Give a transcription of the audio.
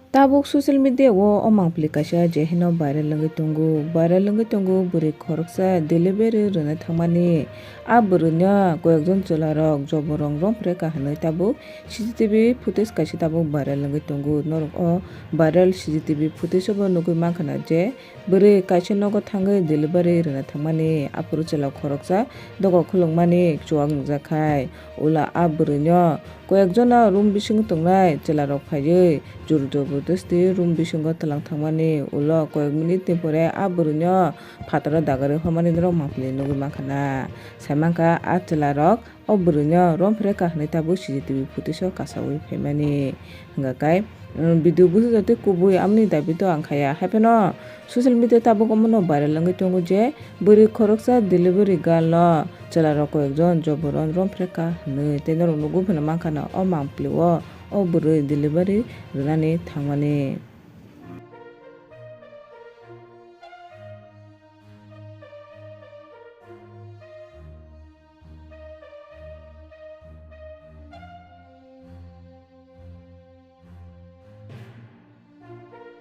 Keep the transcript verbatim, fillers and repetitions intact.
Tabuk social media o o mangpili kaisa je hino viral wngwi tongo. Viral wngwi tongo bwrwi khoroksa delivery rwna thangmani. A bwrwino koyekjon chwlarok joborong romphre ka hwnwi tabuk C C T V footage kaisa tabuk viral wngwi tongo. Norok o viral C C T V footage o bo nugwi mankha na je bwrwi kaisa nogo thangwi delivery rwna thangmani. Aphuru chwla khoroksa doga khulukmani chuwak nukjakkhai. Ulo a bwrwino koyekjono room bisingo tongnai chwlarok phaiwi jor jobor dosti room bisingo twlang thangmani. Ulo koyek minute ni pore a bwrwino phataro dagarwi hormani norok mangpili nugwi mankha na. Saimankha a chwlarok o bwrwino romphre ka hwnwi tabuk C C T V footage o kasawi phaimani. Hwnkha khe, um, video busujaktwi kubui amoni dabi to ang khaya. Haiphano social media tabuk omono viral wngwi tongo je bwrwi khoroksa delivery girl no chwlarok koyekjon joboron romphre ka hwnwi tei norok nugwi phano mankha na o mangpili o o bwrwi delivery rwnani thangmani.